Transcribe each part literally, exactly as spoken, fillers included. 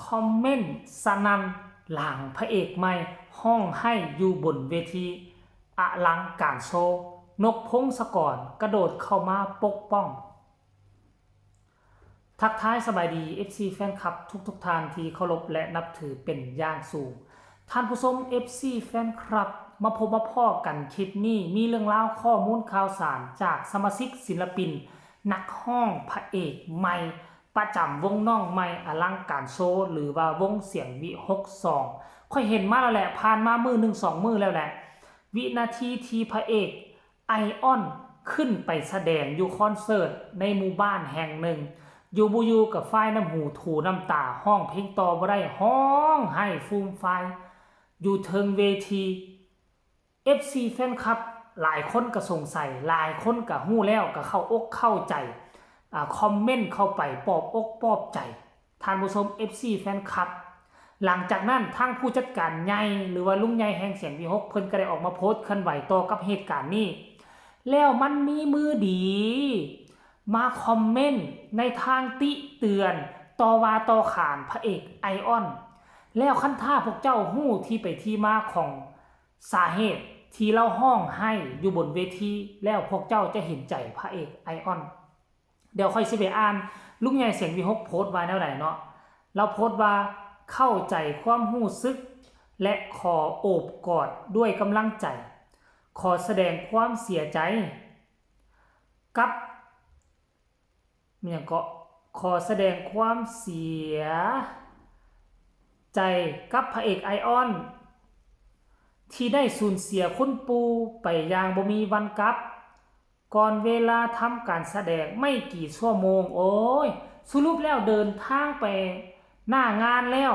คอมเมนต์สนั่นหลังพระเอกใหม่ฮ้องไห้อยู่บนเวทีอลังการโชว์ นกพงศกรกระโดดเข้ามาปกป้อง ทักทายสบายดี เอฟซี แฟนคลับทุกๆท่านที่เคารพและนับถือเป็นอย่างสูง ท่านผู้ชม เอฟซี แฟนคลับ มาพบมาพ้อกันคลิปนี้ มีเรื่องราวข้อมูลข่าวสารจากสมาชิกศิลปิน นักฮ้องพระเอกใหม่ ประจำวงน้องใหม่อลังการโชว์ หรือว่าวงเสียงวิหกสอง ข้อยเห็นมาแล้วแหละ ผ่านมามื้อหนึ่งสองมื้อแล้วแหละ วินาทีที่พระเอกไอออนขึ้นไปแสดงอยู่คอนเสิร์ตในหมู่บ้านแห่งหนึ่ง อยู่บ่อยู่ก็ฟายน้ำหูถูน้ำตา ฮ้องเพลงต่อบ่ได้ ฮ้องไห้ฟูมฟายอยู่เทิงเวที เอฟซี แฟนคลับหลายคนก็สงสัย หลายคนก็ฮู้แล้วก็เข้าอกเข้าใจ อ่า คอมเมนต์เข้าไปปลอบอกปลอบใจ ท่านผู้ชม เอฟซี แฟนคลับ หลังจากนั้นทางผู้จัดการใหญ่หรือว่าลุงใหญ่แห่งเสียงวิหก เพิ่นก็ได้ออกมาโพสต์เคลื่อนไหวต่อกับเหตุการณ์นี้ แล้วมันมีมือดี มาคอมเมนต์ในทางติเตือน ต่อว่าต่อขานพระเอกไอออน แล้วคันถ้าพวกเจ้าฮู้ที่ไปที่มาของสาเหตุที่ลาวฮ้องไห้อยู่บนเวที แล้วพวกเจ้าจะเห็นใจพระเอกไอออน เดี๋ยวข้อยสิไปอ่านลุงใหญ่เสียงวิหกโพสต์ว่าแนวใดเนาะ ลาวโพสต์ว่า เข้าใจความรู้สึก และขอโอบกอดด้วยกำลังใจ ขอแสดงความเสียใจ กับ มีหยังเกาะ ขอแสดงความเสียใจกับพระเอกไอออน ที่ได้สูญเสียคุณปู่ไปอย่างบ่มีวันกลับ ก่อนเวลาทำการแสดงไม่กี่ชั่วโมง โอ้ย สรุปแล้วเดินทางไปหน้างานแล้ว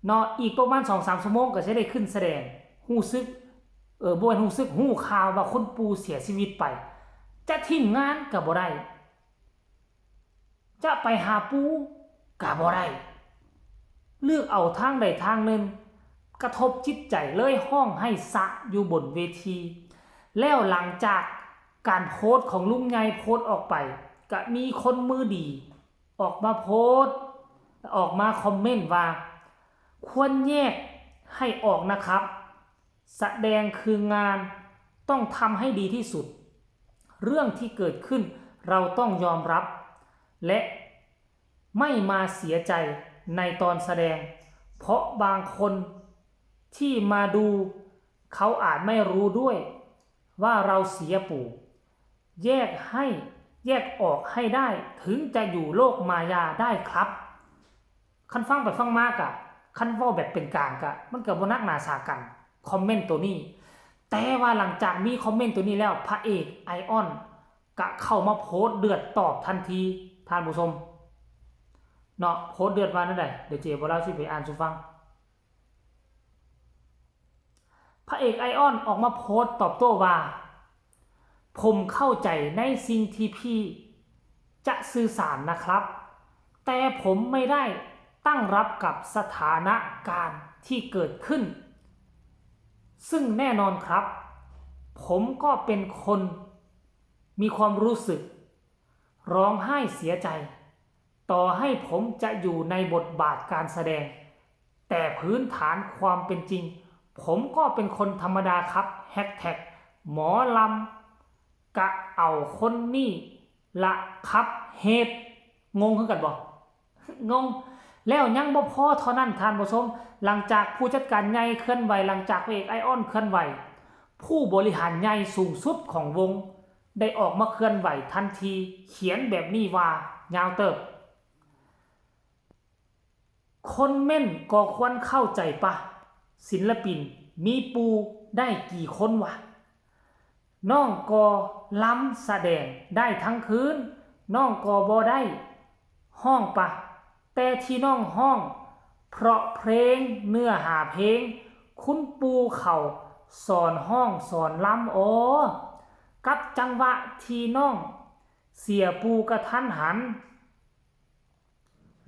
เนาะ อีกประมาณสองสามชั่วโมงก็สิได้ขึ้นแสดง ฮู้สึก เออ บ่แม่นฮู้สึก ฮู้ข่าวว่าคุณปู่เสียชีวิตไป จะถิ่มงานก็บ่ได้ จะไปหาปู่ก็บ่ได้ เลือกเอาทางใดทางหนึ่ง กระทบจิตใจเลยฮ้องไห้สะอยู่บนเวที แล้วหลังจากการโพสต์ของลุงใหญ่โพสต์ออกไป ก็มีคนมือดีออกมาโพสต์ ออกมาคอมเมนต์ว่า ควรแยกให้ออกนะครับ แสดงคืองาน ต้องทำให้ดีที่สุด เรื่องที่เกิดขึ้นเราต้องยอมรับ และไม่มาเสียใจในตอนแสดง เพราะบางคนที่มาดู เขาอาจไม่รู้ด้วยว่าเราเสียปู่ แยกให้ แยกออกให้ได้ ถึงจะอยู่โลกมายาได้ครับ คันฟังไปฟังมากะ คันเว้าแบบเป็นกลางกะ มันก็บ่หนักหนาสากัน คอมเมนต์ตัวนี้ แต่ว่าหลังจากมีคอมเมนต์ตัวนี้แล้ว พระเอกไอออนกะเข้ามาโพสต์เดือดตอบทันที ท่านผู้ชม เนาะ โพสต์เดือดว่าแนวใด เดี๋ยวเจบ่าวลาวสิไปอ่านสู่ฟัง พระเอกไอออนออกมาโพสต์ตอบโต้ว่า ผมเข้าใจในสิ่งที่พี่จะสื่อสารนะครับ แต่ผมไม่ได้ตั้งรับกับสถานการณ์ที่เกิดขึ้น ซึ่งแน่นอนครับ ผมก็เป็นคนมีความรู้สึก ร้องไห้เสียใจ ต่อให้ผมจะอยู่ในบทบาทการแสดง แต่พื้นฐานความเป็นจริง ผมก็เป็นคนธรรมดาครับ แฮชแท็กหมอลำกะเอาคนนี้ละครับ เหตุ งงคือกันบ่ งง แล้วยังบ่พอเท่านั้นท่านผู้ชม หลังจากผู้จัดการใหญ่เคลื่อนไหว หลังจากพระเอกไอออนเคลื่อนไหว ผู้บริหารใหญ่สูงสุดของวง ได้ออกมาเคลื่อนไหวทันที เขียนแบบนี้ว่า ยาวเติบ คนเม่นก็ควรเข้าใจปะ ศิลปินมีปู่ได้กี่คนวะ น้องก็ลำแสดงได้ทั้งคืน น้องก็บ่ได้ฮ้องปะ แต่ที่น้องฮ้อง เพราะเพลงเนื้อหาเพลง คุณปู่เขาสอนฮ้องสอนลำ โอ้ กับจังหวะที่น้องเสียปู่กะทันหัน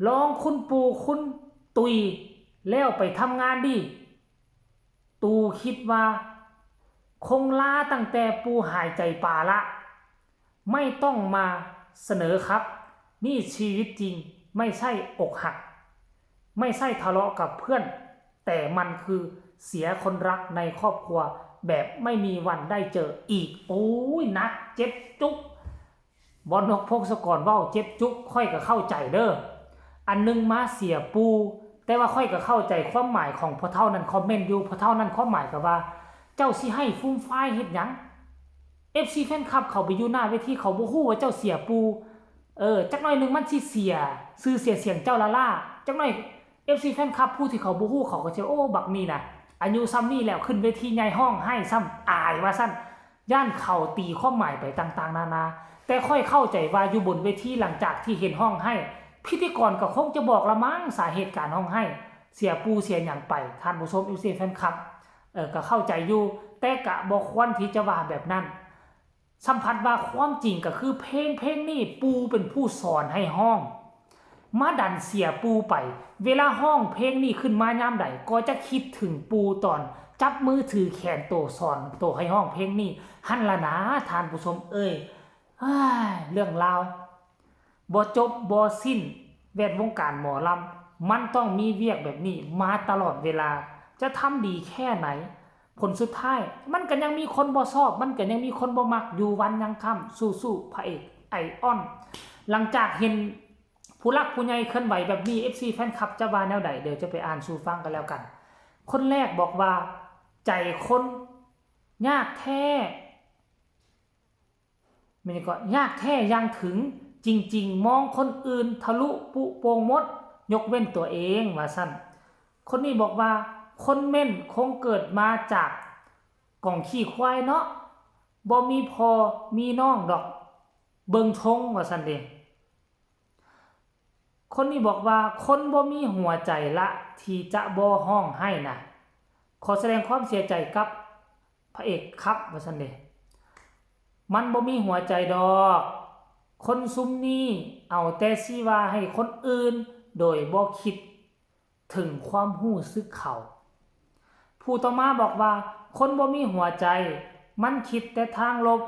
ลองคุณปู่คุณตุย แล้วไปทำงานดี ตู่คิดว่า คงลาตั้งแต่ปู่หายใจปาละ ไม่ต้องมาเสนอครับ นี่ชีวิตจริง ไม่ใช่อกหัก ไม่ใช่ทะเลาะกับเพื่อน แต่มันคือเสียคนรักในครอบครัว แบบไม่มีวันได้เจออีก โอ้ย หนัก เจ็บจุก บอสนกพงศกรเว้าเจ็บจุก ข้อยก็เข้าใจเด้อ อันหนึ่งมาเสียปู่ แต่ว่าข้อยก็เข้าใจความหมายของพ่อเฒ่านั้นคอมเมนต์อยู่ พ่อเฒ่านั้นความหมายก็ว่า เจ้าสิไห้ฟูมฟายเฮ็ดหยัง เอฟซี แฟนคลับเขาไปอยู่หน้าเวที เขาบ่ฮู้ว่าเจ้าเสียปู่ เออ จักหน่อยหนึ่งมันสิเสียชื่อเสียเสียงเจ้าละล่า จักหน่อย เอฟซี แฟนคลับผู้ที่เขาบ่ฮู้ เขาก็สิ โอ้ บักนี่นะ อายุส่ำนี้แล้ว ขึ้นเวทีใหญ่ฮ้องไห้ซ้ำ อายว่าซั่น ย้านเขาตีความหมายไปต่างๆนานา แต่ข้อยเข้าใจว่าอยู่บนเวที หลังจากที่เห็นฮ้องไห้ พิธีกรก็คงจะบอกละมั้ง สาเหตุการฮ้องไห้ เสียปู่เสียหยังไป ท่านผู้ชม เอฟซี แฟนคลับ เออ ก็เข้าใจอยู่ แต่ก็บ่ควรที่จะว่าแบบนั้น สัมผัสว่าความจริงก็คือเพลงเพลงนี้ปู่เป็นผู้สอนให้ฮ้อง มาดันเสียปู่ไป เวลาฮ้องเพลงนี้ขึ้นมายามใด ก็จะคิดถึงปู่ตอนจับมือถือแขนโตสอนโตให้ฮ้องเพลงนี้ หั่นล่ะนะ ท่านผู้ชมเอ้ย เฮ้ย เรื่องราว บ่จบบ่สิ้น แวดวงการหมอลำ มันต้องมีเวียกแบบนี้มาตลอดเวลา จะทำดีแค่ไหน ผลสุดท้าย มันก็ยังมีคนบ่ชอบ มันก็ยังมีคนบ่มัก อยู่วันยังค่ำ สู้ๆ พระเอกไอออน หลังจากเห็นผู้หลักผู้ใหญ่เคลื่อนไหวแบบนี้ เอฟซี แฟนคลับจะว่าแนวใด เดี๋ยวจะไปอ่านสู่ฟังกันแล้วกัน คนแรกบอกว่า ใจคนยากแท้ มันก็ยากแท้ยังถึง จริงๆ มองคนอื่นทะลุปุโป่งหมด ยกเว้นตัวเอง ว่าซั่น คนนี้บอกว่า คนเม่นคงเกิดมาจากกองขี้ควายเนาะ บ่มีพ่อมีน้องดอก เบิ่งทรง ว่าซั่นเด้ คนนี้บอกว่า คนบ่มีหัวใจละที่จะบ่ฮ้องไห้นะ ขอแสดงความเสียใจกับพระเอกครับ ว่าซั่นเด้ มันบ่มีหัวใจดอก คนซุมนี้เอาแต่สิว่าให้คนอื่น โดยบ่คิดถึงความรู้สึกเขา ผู้ต่อมาบอกว่า คนบ่มีหัวใจ มันคิดแต่ทางลบ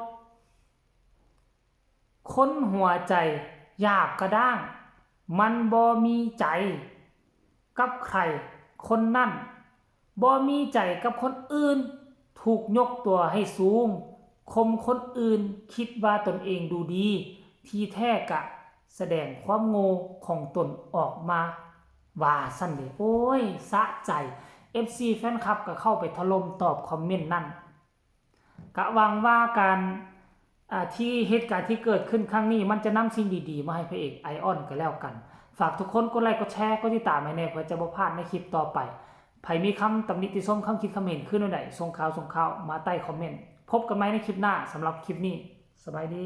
คนหัวใจหยาบกระด้าง มันบ่มีใจกับใคร คนนั้นบ่มีใจกับคนอื่น ถูกยกตัวให้สูง ข่มคนอื่น คิดว่าตนเองดูดี ที่แท้กะแสดงความโง่ของตนออกมา ว่าซั่นเด้ โอ้ย สะใจ เอฟซี แฟนคลับก็เข้าไปถล่มตอบคอมเมนต์นั่น ก็หวังว่าการ อ่า ที่เหตุการณ์ที่เกิดขึ้นครั้งนี้ มันจะนำสิ่งดีๆ มาให้พระเอกไอออนก็แล้วกัน ฝากทุกคนกดไลค์ กดแชร์ กดติดตามให้แน่ เพื่อจะบ่พลาดในคลิปต่อไป ไผมีคำตำหนิติชม คำคิดคำเห็นคือแนวใด ส่งข่าวส่งข่าวมาใต้คอมเมนต์ พบกันใหม่ในคลิปหน้า สำหรับคลิปนี้ สบายดี